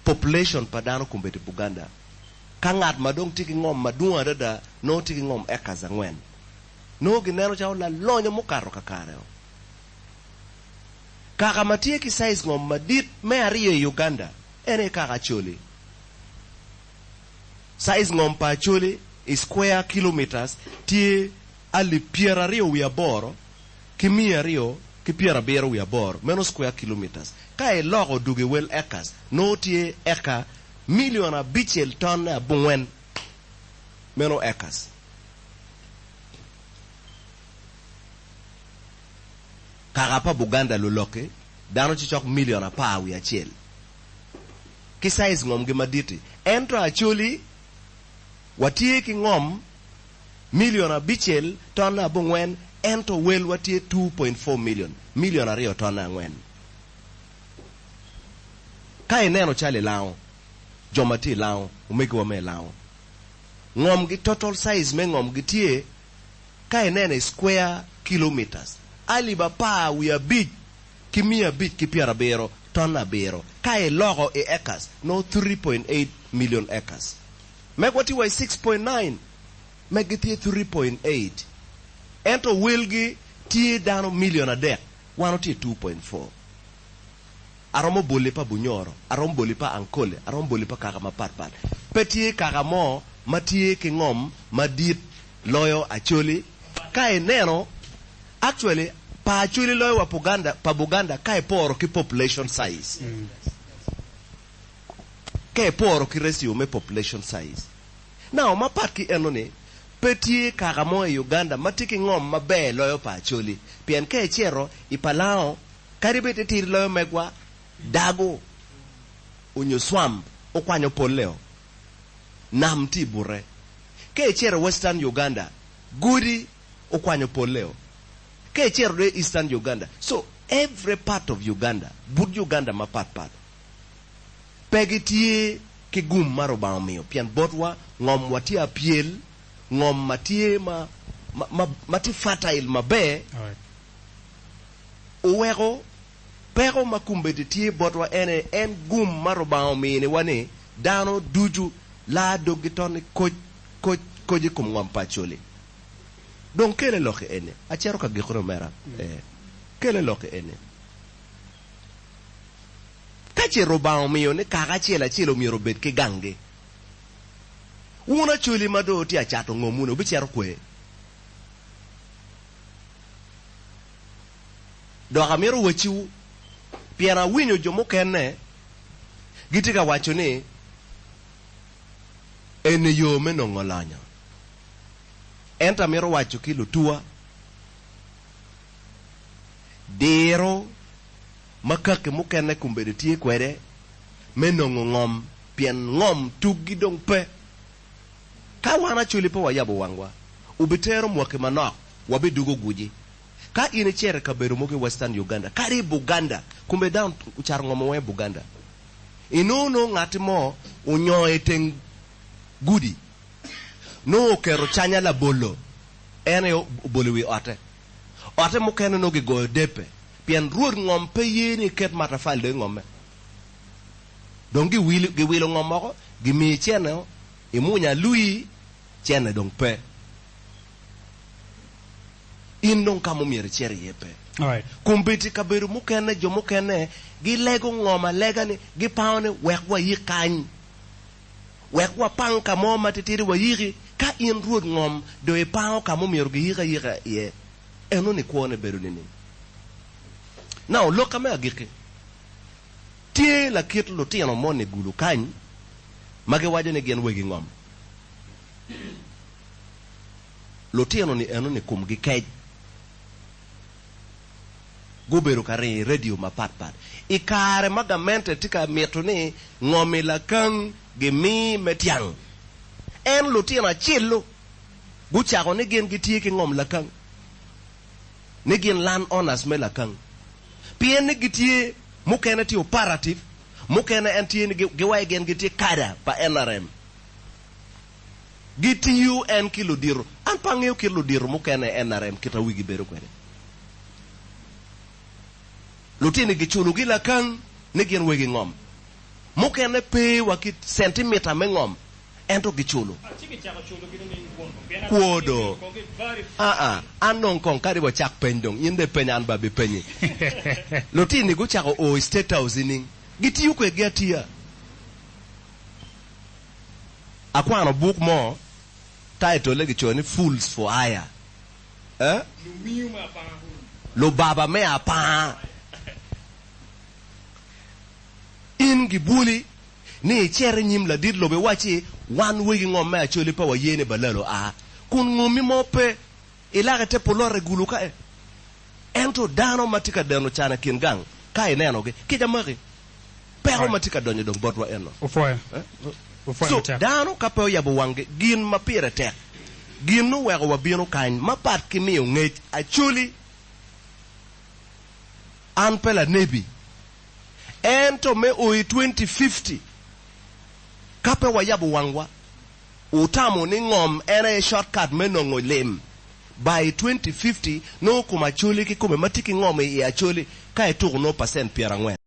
Population pa dano kombeddi i Buganda, ka ngat ma dong tye ki ngom madwong adada nongo tye ki ngom acres angwen, nongo gineno calo lalonyo mukato kakare-o. Kaka ma tye ki size ngom madit me aryo i Uganda en aye kaka Acholi. Size ngom pa Acholi i square kilometers tye alip 28 ki 278 meno square kilometers. Ka iloko odwogo i wel acres nongo tye eka milion abicel tonne abongwen meno acres. Kaka pa Buganda luloki dano cocok milion 11 ki size ngomgi madit-ti. Ento Acholi watye ki ngom milion abicel tonne abongwen ento welwa tye 2.4 million, milion aryo tonne angwen. Ka ineno calo i Lango, jo ma tye i Lango, omegiwa me i Lango, ngomgi total size me ngomgi tye ka ineno i square kilometers alip 15 ki 570 tonne abiro, ka iloko i acres nongo 3.8 million acres. Megwa tye wa i 6.9, meggi tye 3.8, ento welgi tye dano milion adek, wan watye i 2.4. Aromo boli pa Bunyoro, aromo boli pa Ankole, aromo boli pa kaka mapatpat. Pe tye kaka mo ma tye ki ngom madit loyo Acholi. Ka ineno, actually, pa Acholi loyo wa pa Buganda ka iporo ki population size. Ka iporo ki ratio me population size. Now, mapat ki eno-ni, pe tye kaka mo i Uganda ma tye ki ngom maber loyo pa Acholi. Pien ka icito i Palango, kadi bed titidi loyo megwa, dago onyo swamp okwanyo polle-o. Nam tye i bute. Ka icito i Western Uganda, godi okwanyo polle-o. Ka icito do i Eastern Uganda, so every part of Uganda, but Uganda mapat pat, pe gitye ki gum ma Rubanga omiyo, pien botwa ngomwa tye apyel, ngom ma tye ma, ma, ma tye fertile maber, oweko peko ma kombeddi tye botwa en aye en gum ma Rubanga ominiwa ni dano ducu laa doggi tonni koc, koc, koc i kom ngom pa Acholi. Dong kele lok i eni. Acito ka gikone omera. Ee. Kele lok i eni. Ka ce Rubanga omiyo ni kaka acel acel omyero obed ki ganggi, wun Acholi ma dong wutye ka cato ngomwu-ni wubicito kwe? Dok amito wacciwu, pien awinyo jo mukene gitye ka waco ni eni yo me nongo lonyo. Ento amito waco ki lutuwa, diro ma kaki mukene kombeddi tye kwede me nongo ngom pien ngom tuggi dong pe. Ka wan Acholi pe wayabo wangwa, obitero mwaki manok wabidugo guji. Ka in icito i kabedo mogo i Western Uganda, kadi i Buganda, kombeddi dano ocato ngom weng i Buganda, inongo nongo ngatti mo onyongo i teng gudi, nongo oketo canya labolo, en aye obolo i wi otte. Otte mukene nongo gigoyo depe, pien rwod ngom pe ye ni eket matafali dong i ngomme. Dong giwilo ngom moko, gimiyi cene-o, imwonyo alwii, cene dong pe. In dong ka ma omyero icit iye pe. Kombeddi kabedo mukene jo mukene gilego ngom alega ni gipango ni wek wayik kany, wek wapang ka mo matitidi wayiki. Ka in rwod ngom dong ipango ka ma omyero giyik ayika iye, enoni kwone bedo nining? Now, lokka me agikki, tye lakit lutino moni i gulu kany ma giwaco ni gin wegi ngom. Lutino-ni enoni komgi kec. Gubedo ka ringo i redio mapatpat. I kare ma gamente tye ka mito ni ngom i Lakang gimi me tyang, en lutino acel-lu gucako ni gin gitye ki ngom Lakang, ni gin land owners me Lakang. Pien ni gitye, mukene tye operative, mukene en tye ni giwaco gin gitye kada pa nrm. Gitiyo en ki ludito. An pe angeyo kit ludito mukene i NRM kit ma wigi bedo kwede. Lutini giculogi lakang ni gin wegi ngom. Mukene pe wa ki centimita me ngom ento giculo. Kwo do. Aa, an dong kong kadi wacak peny dong, in dong ipenya an bene abipenyi. Lutini gucako o i State House nining? Gitiyo kwedgi atiya. Akwano buk mo, title-le gicoyo ni Fools for Hire. Eh? Lubaba me apanga. In gibwoli ni icit i nyim ladit lobo iwacci, 'Wan wegi ngom me Acholi pe waye ni balal oa, kun ngommi mo pe, ilak i te pulot i gulu ka e. Ento dano ma tye ka deno can i kin gang, ka inenogi, kica maki. Peko ma tye ka donyo dong botwa eno. So, dano ka pe oyabo wanggi, gin ma pire tek, gin oweko wabino kany, mapat ki miyo ngec Acholi, An pe lanebi. Ento me o i 2050, ka pe wayabo wangwa, wutamo ni ngom en aye shortcut me nongo lim? By 2050, nongo kom Acholi kikome ma tye ki ngom i i Acholi ka ituko nongo percent 40.